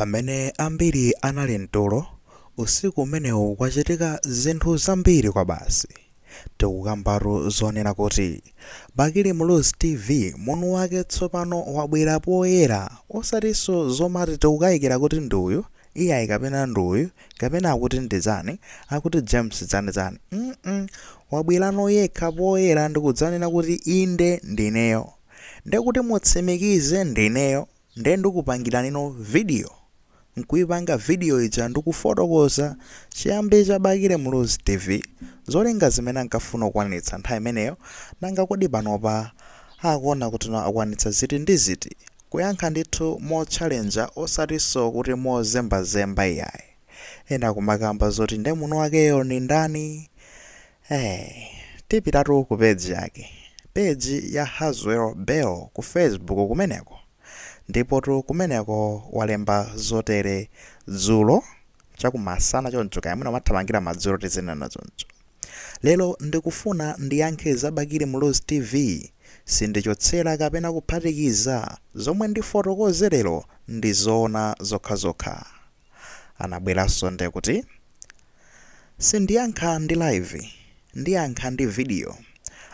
Pamene ambiri anali mtulo, usiku umenewu kwachitika zinthu zambiri kwabasi. Tikukambatu zonena kuti Bakili Muluzi TV mwini wake tsopano wabwera poyera osatinso zomati tikukayikira kuti ndi uyu, iyayi kapena ndi uyu, kapena akuti ndi chani, akuti James chani chani mm wabwerano yekha poyera ndikudzanena kuti inde ndineyo. Ndekuti mutsimikize ndineyo nde ndikupangiranino video. Nkuipanga video ija ndikufotokoza chiyambi cha Bakili Muluzi TV, zolinga zimene ankafuna kukwanitsa nthawi imeneyo, nanga kodi panopa akuona kuti akwanitsa ziti ndi ziti? Kuyankha ndithu motchalenja osatinso kuti mozembazemba iyayi. Ena kumakamba zoti nde mwini wakeyo ndi ndani? Eee tipitatu ku page yake, page ya Hazwell Bell ku Facebook kumeneko. Ndipotu kumeneko walemba zotere dzulo chakumasana choncho kaya mwina amathamangira madzulo tizinena choncho. Lero ndikufuna ndiyankhe za Bakili Muluzi TV. Sindichotsera kapena kuphatikiza, zomwe ndifotokoze lero ndi zoona zokhazokha. Anabweranso nde kuti, Sindiyankha ndi live, ndiyankha ndi video.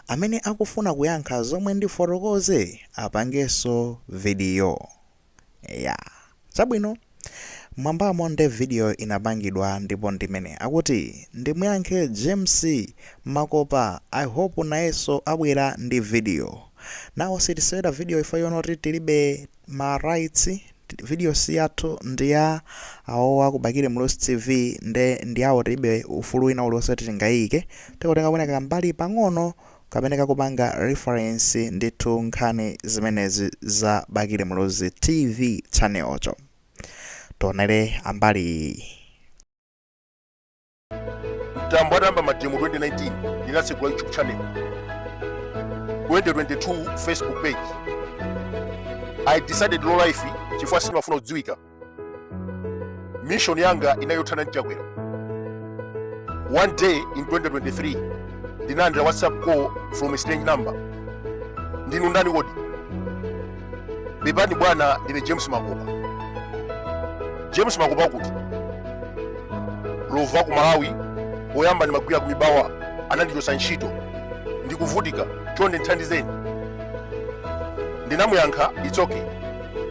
Amene akufuna kuyankha zomwe ndifotokoze apangenso video. Eya. Chabwino. Mmwambamo nde video inapangidwa ndipo ndimene akuti ndimuyankhe James Makopa I hope nayenso abwera ndi video. Now sitisewera video chifukwa chonoti tilibe ma rights video si yathu ndi ya awowa ku Bakili Muluzi TV nde ndi awo tilibe ufulu wina uliwonse kuti tingayike tingotenga mwina kambali pang'ono kamene kakupanga reference ndithu nkhani zimenezi za Bakili Muluzi TV channel cho tionere ambali iyi. Mtambo atayamba mademo 2019 ndinatsegula YouTube channel, 2022 Facebook page. I decided low life chifukwa sindimafuna kudziwika. Mission yanga inali yothana ndi Chakwera. One day in 2023 ndinalandira WhatsApp call from a strange number. Ndinu ndani kodi? Pepani bwana, ndine James Makopa. James Makopa kuti lova ku Malawi, poyamba ndimagwira ku Mibawa, anandichotsa ntchito, ndikuvutika, chonde ndithandizeni. Ndinamuyankha it's okay,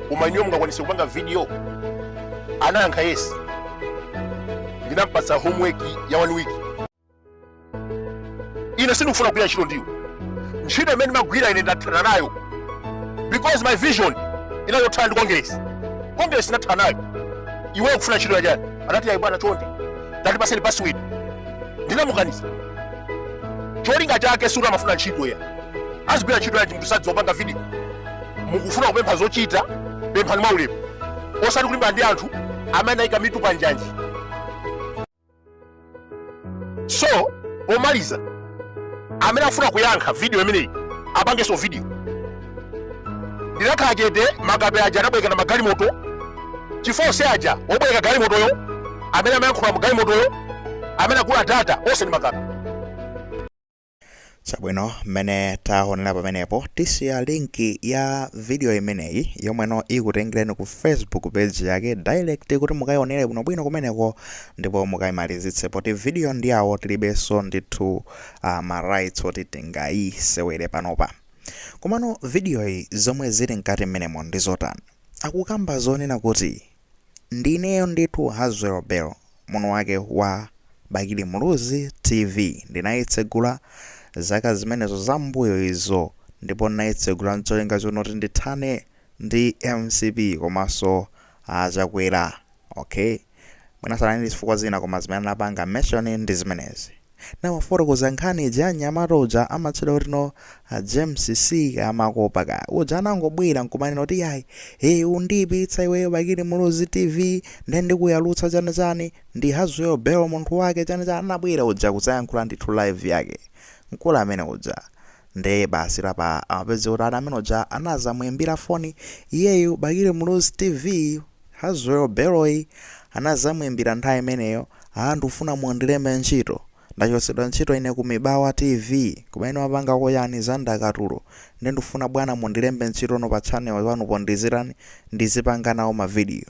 koma inuyo mungakwanise kupanga video? Anayankha yes. Ndinampatsa homework ya one week. Ine sindikufuna kugwira ntchito ndiwe. Ntchito imene ndimagwira ine ndathana nayo because my vision inali yothana ndi Congress. Congress ndathana nayo. Iweyo ukufuna ntchito yachani? Anati ayi bwana, chonde tatipaseni password. Ndinamukaniza. Cholinga chake sikuti amafuna ntchito ya azigwira ntchito yanji munthu sadziwa kupanga video. Mukufuna kupempha zochita, pemphani mwaulemu, osati kulimbana ndi anthu amene ayika mitu pa njanji. So pomaliza, amene afuna kuyankha video imeneyi apangenso video. Ndinakhala chete. Makape aja anabwerekana magalimoto chifukwa onse aja wobwereka galimotoyo, amene amayankhula mu galimotoyo, amene agula data, onse ndi makape. Chabwino, mmene taonera pamenepo, tisiya link ya video imeneyi yomweno ikutengereni ku Facebook page yake direct kuti mukayionere bwinobwino kumeneko ndipo mukayimalizitse, poti video ndi yawo, tilibenso ndithu ma rights oti tingayisewere panopa. Komano video iyi zomwe zili mkati mmenemo ndi zotani? Akukamba zonena kuti Ndineyo ndithu Hazwell Bell, mwini wake wa Bakili Muluzi TV. Ndinayitsegula zaka zimenezo zam'mbuyo izo ndipo ndinayitsegula ncholinga chonoti ndithane ndi mcp komanso a Chakwera. Okay, mwina sanali ndi zifukwa zina koma zimene anapanga mention ndi zimenezi. Namafotokoza nkhani ija ya mnyamata uja amatchedwa kuti no a James C kaya Makopa kaya uja anangobwera nkumanena kuti yayi hey undiyipitsa iweyo Bakili Muluzi TV nde ndikuyalutsa chani chani ndi Hazwell Bell munthu wake chani chani. Anabwera uja kudzayankhula ndithu live yake mkulu amene uja nde basi lapa amapeza kuti ana amene uja anazamuimbira foni iyeyu Bakili Muluzi TV Hazwell Bell-yi anazamuimbira nthawi imeneyo, aa ndikufuna mundilembe ntchito, ndachotsedwa ntchito ine ku Mibawa TV kumene ndimapangako chani za ndakatulo nde ndikufuna bwana mundilembe ntchitono pa channel panupo ndizitani ndizipanga nawo ma video.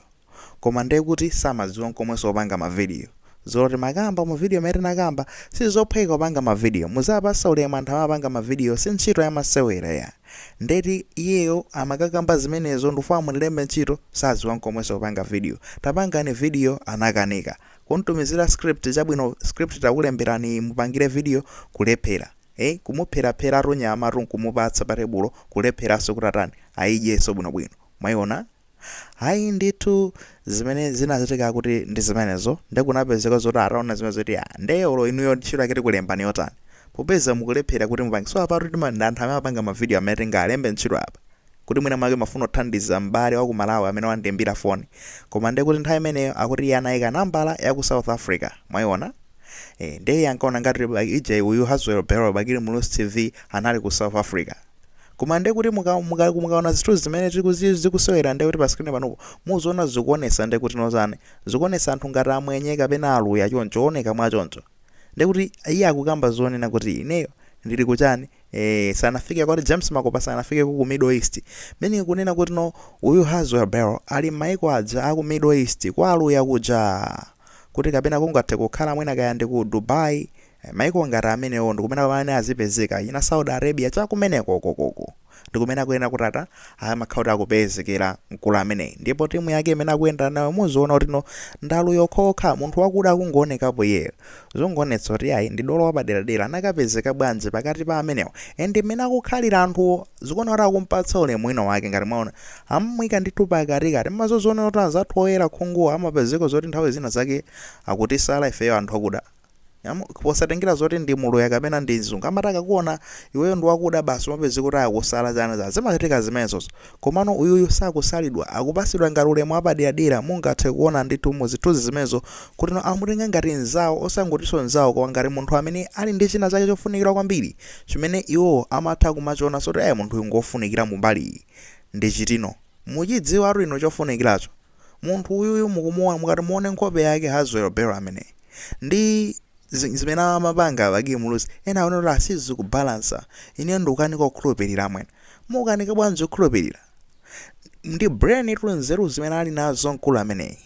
Koma ndiye kuti samadziwa nkomwenso kupanga mavidiyo. Zoti makamba mu video imene tinakamba, sizophweka kupanga mavidiyo. Muzapasa ulemu anthu amapanga mavidiyo, si ntchito yamasewera ya. Ndeti iyeyo amakakamba zimenezo, "Ndifuna mundilembe ntchito," sadziwa nkomwenso kupanga video. Tapangani video, anakanika. Kuntumizira script, "Chabwino, script takulemberani, mupangire video," kulephera. Kumupheraphera nyama nkumupatsa pa tebulo, kulepheranso kuti atani, ayidyenso bwinobwino. Mwayiona? Hayi ndithu, zimene zinachitika kuti ndi zimenezo. Ndikunapezeka zoti ataona zimene zoti, "Ah, ndeyolo inuyo ntchito yake tikulembani yotani popeza mukulephera kuti mupange?" So apatu ndi anthu amene amapanga mavidiyo amene tingalembe ntchito apa, kuti mwina mwake mafuna kuthandiza m'bale wa ku Malawi amene wandiimbira foni. Koma ndiye kuti nthawi imeneyo akuti iye anayika nambala ya ku South Africa. Mwayiona? Ndiye ankaona ngati ije uyu Haswell Bell Bakili Muluzi TV anali ku South Africa. Koma ndiye kuti mukaona zinthu zimene zikusewera, ndiye kuti pa screen panopo muziona zikuonesa, ndiye kuti nozani zikuonesa anthu ngati amwenye kapena aluya choncho, oneka mwachoncho. Ndiye kuti iye akukamba zonena kuti ineyo ndili kuchani, sanafike kwati James Makopa sanafike ku Middle East, meaning kunena kuti no, uyu Haswell Bell ali m'maiko aja aku Middle East kwa aluya kuja, kuti kapena kungathe kukhala mwina kaya ndi ku Dubai, maiko ngati amenewo ndikumene pamene azipezeka ina Saudi Arabia chakumeneko kokoko, ndikumene akuyenda kuti ata amakhala kuti akupezekera mkulu ameneyi. Ndipo timu yake imene akuyenda nayo muziona kuti no, ndalu yokhokha, munthu wakuda akungoonekapo iyeyo, zongoonetsa kuti ayi, ndi dolo wapaderadera. Anakapezeka bwanji pakati pa amenewo? And mmene akukhalira anthuwo, zikuona kuti akumpatsa ulemu wina wake. Ngati mwaona, amuyika ndithu pakatikati. Mmazoziona kuti anzathu oyera khunguwa amapezeka zoti nthawi zina zake akutisala ifeyo anthu akuda. Posatengera zoti ndi muluya kapena ndi mzungu, amati akakuona iweyo ndi wakuda basi, umapezeka kuti akusala zana za zimachitika zimenezozo. Komano uyuyu sakusalidwa, akupasidwa ngati ulemu wapaderadera. Mungathe kuona ndithu muzithunzi zimenezo kuti no, amutenga ngati mzawo, osangotinso mzawo, koma ngati munthu amene ali ndi china chake chofunikira kwambiri chimene iwo amatha kumachiona soti ayi, munthu uyu ngofunikira mumbali iyi. Ndi chitino muchidziwatu ino chofunikiracho. Munthu uyuyu mukumuona, mukati muone nkhope yake Haswell Bell amene ndi zimene amapanga Bakili Muluzi, ena aone kuti asizikubalansa. Ine ndikukanika kukhulupirira mwene. Mukanika bwanji kukhulupirira? Ndi brain tu, nzeru zimene ali nazo mkulu ameneyi.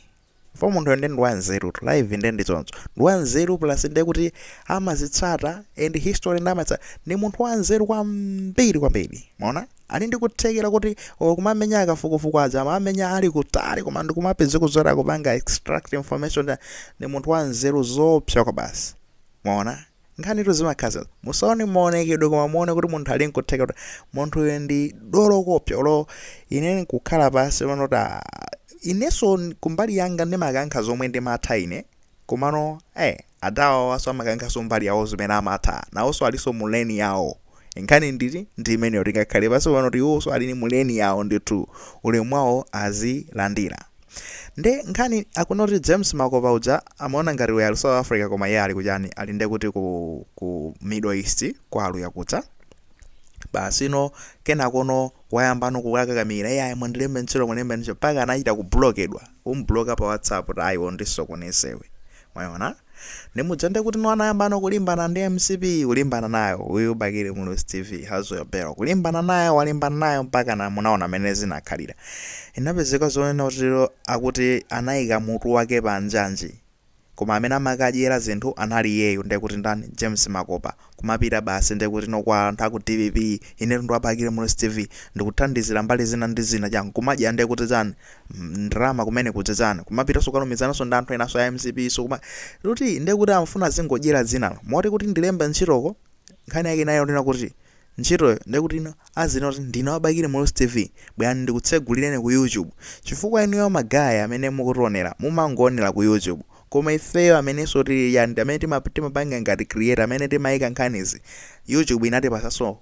Fo munthu ndi wanzeru tu, live ndi choncho, ndi wanzeru, plus ndiye kuti amazitsata and history ndi amatsata. Ndi munthu wanzeru kwambiri kwambiri. Maona ali ndi kuthekera kuti kumamenya akafukufuku aja amamenya ali kutali, koma ndikumapeza zoti akupanga extract information. Ndi munthu wanzeru zoopsa kwa basi. Maona nkhanitu zimakhaza, musaone maonekedwe, koma muone kuti munthu ali nkutheka, kuti munthu uyu ndi dolo kopsa. Olo ine nkukhala pansi pano kuti, ah, inenso kumbali yanga ndimakankha zomwe ndimatha ine, komano adawa waso amakankhaso mbali yawo zimene amatha, nawonso alinso mu lane yawo. Nkhani nditi ndi imeneyo. Tingakhale pansi pano kuti iwonso ali mu lane yawo ndithu, ulemu wawo azilandira. Nde nkhani akunoti James Makopa uja amaona ngati uyu ali South Africa, koma iye ali kuchani, ali nde kuti ku Middle East kwa aluya kuja basi. No, kenakono wayambano kukakakamira, "Iye mundilembe ntchito, mulembe ntchito," mpaka anachita kublokedwa, kumbloka pa WhatsApp kuti ayi, ndisokonezewe. Mwaona, ndimudza kuti no, anayambano kulimbana ndi MCP, kulimbana nayo uyu Bakili Muluzi TV Haswell Bell, kulimbana nayo, walimbana nayo mpaka na munaona amene zinakhalira. Inapezeka zonena kuti akuti anayika mutu wake pa njanji, koma amene amakadyera zinthu anali iyeyo, ndekuti ndani? James Makopa. Kumapita basi ndekuti no, kwa anthu aku DPP, "Ine ndo Abakili Muluzi TV, ndikuthandizira mbali zina ndi zina," chani, kumadya ndekuti chani, ndalama kumene kuja chani, kumapitanso kukalumizananso ndi anthu enaso a MCP. So kuma kuti ndekuti amafuna zingodyera dzinalo, moti kuti ndilembe ntchitoko. Nkhani yake inayo ndina kuti ntchitoyo ndekuti ino azina kuti ndine wabakili Muluzi TV, bwerani ndikutsegulireni ku YouTube, chifukwa inuyo ma guys amene mukutionera mumangoonera ku YouTube. Koma ifeyo amenenso tili yani, amene timapanga ngati creator, amene timayika nkhanizi, YouTube inatipasanso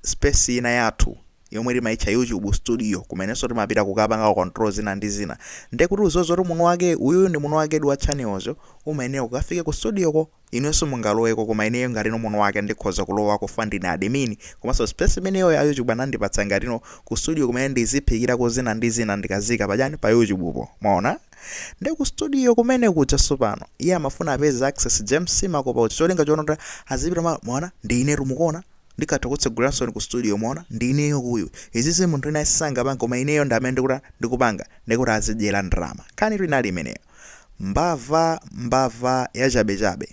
space ina yathu yomwe timayitcha YouTube Studio, kumenenso timapita kukapanga control zina ndi zina. Ndekuti uzozo kuti muno wake uyuyu ndi muno wake wa channelzo, umayenera kukafike ku studio ko. Inenso mungaloweko, koma ineyo ngati no muno wake ndikhoza kulowa kufa ndine admin, komanso space imeneyo ya YouTube anandipatsa ngatino ku studio kumene ndiziphikirako zina ndi zina, ndikazika pachani, pa YouTube po. Mwaona, ndi ku studio kumene kuja. Sopano iye amafuna apeze access, James Makopa uja, cholinga choona kuti azipita. Mwaona, ndi inetu mukuona. Ndikatha kutseguliranso ku studio. Mona ndi ineyo kuyu, izizi munthu ina sangapanga, koma ineyo ndi amene ndikuti ndikupanga, ndikuti azidyera ndalama. Nkhani tu inali imeneyo. Mbava, mbava yachabechabe.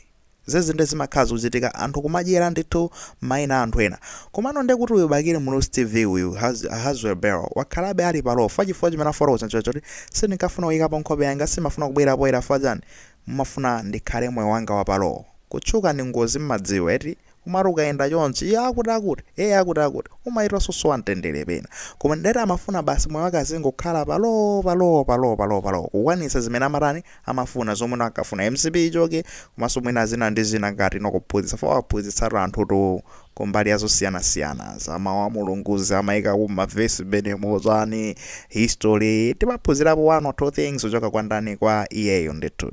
Zezi ndi zimakhala zikuchitika, anthu kumadyera ndithu mayina anthu ena. Komano ndi kuti uyu Bakili Muluzi TV uyu, Haswell Bell, wakhalabe ali palofa chifukwa chimene afotokoza ncho choti sindikafuna kuyikapo nkhope yanga, simafuna kubwera poyera. Fachani mmafuna ndikhale moyo wanga wapalowo? Kutchuka ndi ngozi, mmadziwa eti? Umati ukayenda chonchi, iye akuti akuti, iye akuti akuti, umayitanso sowa mtendere pena. Koma ndati amafuna basi moyo wake azingokhala palo palo palo palo palo, kukwanitsa zimene amatani, amafuna, zomwe akafuna MCP ichoke, komanso mwina zina ndi zina, ngati nokuphunzitsa fo aphunzitsatu anthu tu kumbali yazosiyanasiyana za mawu a Mulungu, zamayika ku mavesi menemo, zani history, timaphunzirapo one or two things kuchoka kwa ndani? Kwa iyeyo ndithu.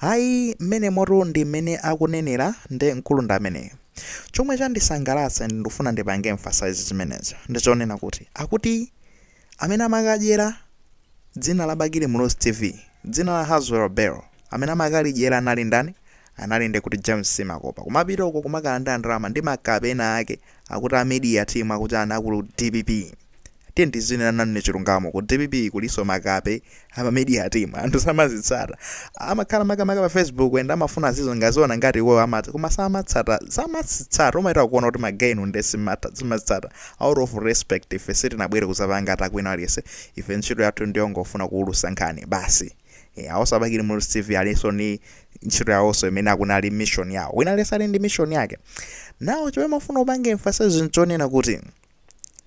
Ayi, mmene motu ndi mmene akunenera ndi mkulu ndi ameneyo. Chomwe chandisangalatsa, ndikufuna ndipange emphasize zimenezo, ndichonena kuti akuti amene amakadyera dzina la Bakili Muluzi TV, dzina la Haswell Bell, amene amakalidyera anali ndani? Anali ndi kuti James Makopa, kumapita uko kumakalandira ndalama ndi makapena ake, akuti a media team, akuti ana akulu DPP. Tiye ndizinena nanu chilungamo, ku DPP kuliso makape ama media team. Anthu samazitsata, amakhala makamaka pa Facebook enda amafuna zizo ngaziona ngati iwo amati, koma samatsata, samazitsata. Umaita kuona kuti magainu ndi simazitsata. Out of respect, ife sitinabwere kuzapanga atakwina aliyense. Ife ntchito yathu ndiyongofuna kuwulusa nkhani basi. Awonso Abakili Muluzi TV alinso ni ntchito yawonso imene akunali mission yawo. Wina aliyense ali ndi mission yake. Nawo chomwe mafuna upange emphasize nchonena kuti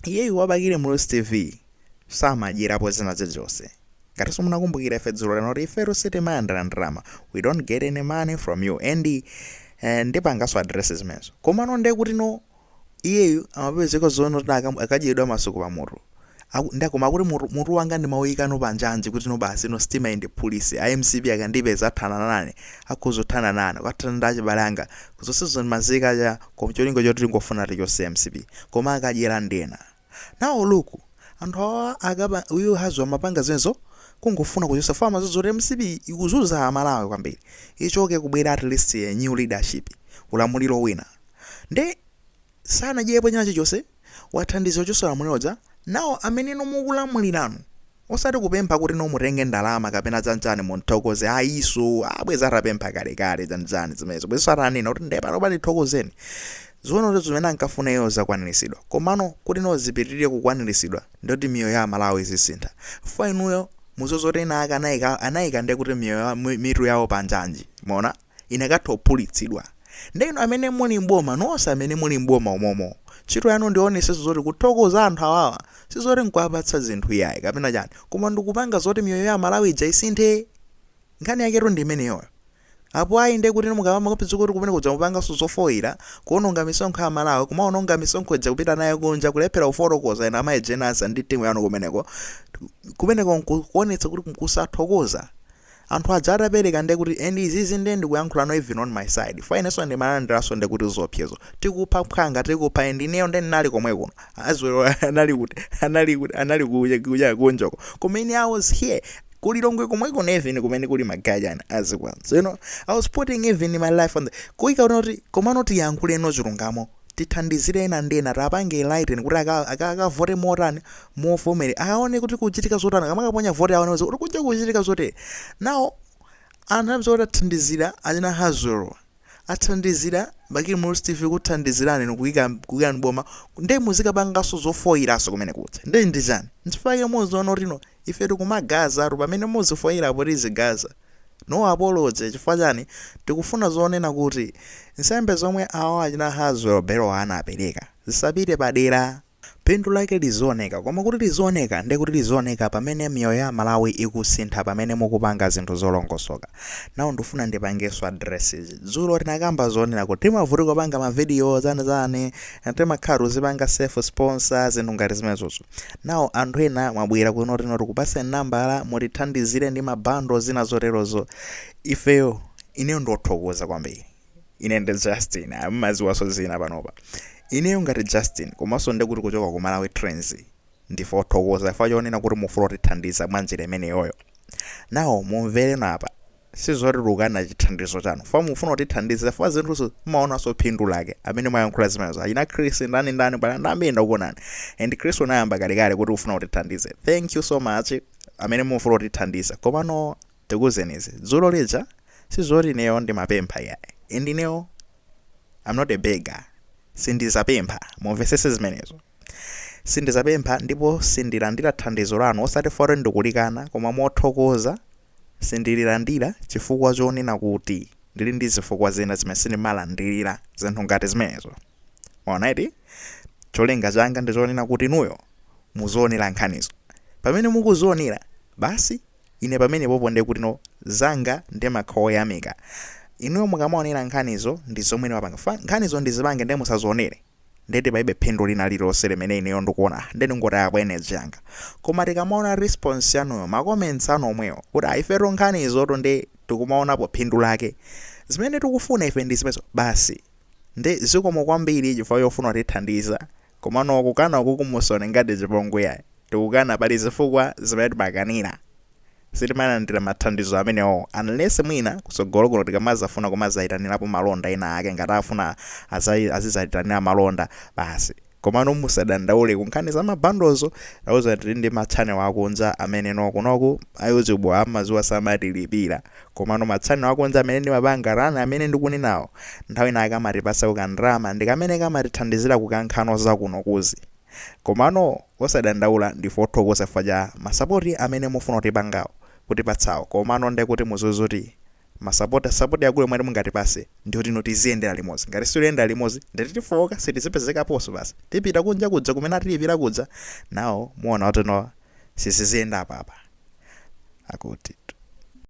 iyeyu wabakili Muluzi TV samadyerapo zina zilizonse. Ngati simunakumbukira, ife dzulo lano kuti ifetu sitimayandira ndalama, we don't get any money from you, and ndipanganso address zimenezo. Komano ndiye kuti no, iyeyu amapezeka zoona kuti akadyedwa masuku pamutu. Ndakoma kuti mutu wanga ndimawuyikano panjanji kuti no basi, no sitima indiphulise, a MCP akandipeza athana nane, akhuzothana nane, kwathana ndi achibale anga, zonsezo ndimazika cha koma cholinga choti tingofuna tichose MCP, koma akadyera ndena. Nawo luku anthu awa akapa uyu hazo amapanga zimenezo kungofuna kuchosa fama zoti MCP ikuzunza Amalawi kwambiri, ichoke, kubwera at least a new leadership, ulamuliro wina. Nde sanadyepo china chilichonse, wathandiza kuchosa ulamuliro. Nawo amene mukulamuliranu, osati kupempha kuti no mutenge ndalama kapena chanchani munthokoze, ayiso abweza atapempha kalekale chanchani zimenezo, bwezo atanena kuti nde pano patithokozeni. Ziona kuti zimene ankafuna iyo zakwaniritsidwa, komano kuti no zipitirire kukwaniritsidwa, ndoti miyoyo ya Amalawi izisintha. Fa inuyo muzozoti ena ake anayika nde kuti miyoyo mitu yawo panjanji, mona inakatha kuphulitsidwa. Ndeno amene muli mboma nonse, amene muli mboma umomo, ntchito yanu ndionese zoti kuthokoza anthu awawa sizoti nkuwapatsa zinthu iyayi kapena chani, koma ndikupanga zoti miyoyo ya Amalawi ija isinthe. Nkhani yaketu ndi imeneyoyo. Apo ayi, nde kuti mukamapeza kuti kumene kudza mupanganso zofoyira, kuononga misonkho ya Malawi, kumaononga misonkho ija kupita nayo kunja, kulephera kufotokoza ena amayijenasa ndi timu yanu kumeneko. Kumeneko nkuonetsa kuti kusathokoza anthu aja atapereka. Nde kuti and izizi nde ndikuyankhula no, even on my side, fa inenso ndimalandiranso nde kuti zopsezo, tikupha phwanga, tikupha. And ineyo nde ndinali komwe kuno, azwero anali kuti, anali kuti, anali kuja kunjoko, kumene I was here kulilongwe komwe kuno, even kumene kuli magajana azikwanso, I was putting even my life on the kuyika kuti komano tiyankhuleno chilungamo, tithandizire ena ndi ena, tapange enlighten kuti akavote motani, movomere, akaone kuti kuchitika zotani, akamakaponya vote aone kuti kuja kuchitika zotere. Now anthu amene kuti athandizira achina Hazwero, athandizira Bakili Muluzi TV, kuthandizirani nikuyika kuyika mboma, nde muzikapanganso zofoyiraso kumene kudza nde ndizani? Nchifukwa muziona kuti no, ife tikumagaza pamene muzifoyirapo, tizigaza. No apology. Chifukwa chani? Tikufuna zonena kuti nsembe zomwe awa achina Haswell Bell anapereka zisapite padera, phindu lake lizioneka. Koma kuti lizioneka, ndi kuti lizioneka pamene miyoyo ya Malawi ikusintha, pamene mukupanga zinthu zolongosoka. Nawo ndifuna ndipangenso address izi. Dzulo tinakamba zonena kuti timavutika kupanga mavidiyo zanezane, timakhala tuzipanga self sponsor, zinthu ngati zimenezozo. Nawo anthu ena mwabwera kuno tino tikupaseni nambala, mutithandizire ndi mabando, zina zoterozo. Ifeyo, ineyo ndothokoza kwambiri. Ine ndi Justin, ammaziwaso zina panopa. Ineyo ngati Justin, komanso ndikuti kuchoka ku Malawi Trends, ndife othokoza ife chonena kuti mufuna kutithandiza mwa njira imeneyoyo. Nawo mumvere napa. Sizoti tikukana chithandizo chanu fa mufuna kutithandiza, fa zinthuzo mumaonanso phindu lake. Amene mwayankhula zimenezo, achina Chris, ndani ndani, pala ndambiri ndakuonani. And Chris unayamba kalekale kuti ufuna kutithandize. Thank you so much amene mufuna kutithandiza. Komano tikuuzenizi, dzulo lija sizoti ineyo ndimapempha iyayi, and ineyo I'm not a beggar. Sindizapempha, mumvesese zimenezo. Sindizapempha ndipo sindilandira thandizo lanu, osati foti ndikulikana, koma mothokoza sindililandira chifukwa chonena kuti ndili ndi zifukwa zina zimene sindimalandirira zinthu ngati zimenezo. Mwaona eti? Cholinga changa ndi chonena kuti inuyo muzionera nkhanizo. Pamene mukuzionera basi, ine pamenepopo ndiye kuti no, zanga ndimakhala oyamika. Inuyo mukamaonera nkhanizo ndi zomwe ndimapanga. Fa nkhanizo ndizipange ndiye musazionere, ndeti palibe phindu lina lililonse limene ineyo ndikuona, nde ndingotaya energy yanga. Koma tikamaona response yanuyo, ma comments anu omwewo kuti ifeto nkhanizoto ndi tikumaonapo phindu lake, zimene tikufuna ife ndi zimenezo basi, ndi zikomo kwambiri chifukwa chofuna kutithandiza. Komano kukana uku kumusaone ngati chipongwe yayi. Tikukana, pali zifukwa zimene timakanira. Sitimalandira mathandizo amenewo unless mwina kutsogolo kuno tikamazafuna kumazayitanirapo malonda ena ake, ngati afuna azizayitanira malonda basi. Komano musadandaule ku nkhani za mabundlezo, tauza tili ndi ma channel akunja amene no kunoku a YouTube amaziwa samatilipira. Komano ma channel akunja amene ndimapanga run, amene ndikunenawo, nthawi inake amatipasa kandalama ndi kamene kamatithandizira kukankhano za kunokuzi. Komano osadandaula, ndife othokoza chifukwa cha ma support amene mufuna kutipangawo, kutipatsawo. Komano nde kuti muzuzuti ma support, support yakulu mwati mungatipase ndiyoti ino tiziyendera limodzi. Ngati siliyendera limodzi, ndeti tifoka, sitizipezekaponso basi, tipita kunja kuja kumene atilipira kuja nawo, muona kuti no, siziziyenda apapa akuti.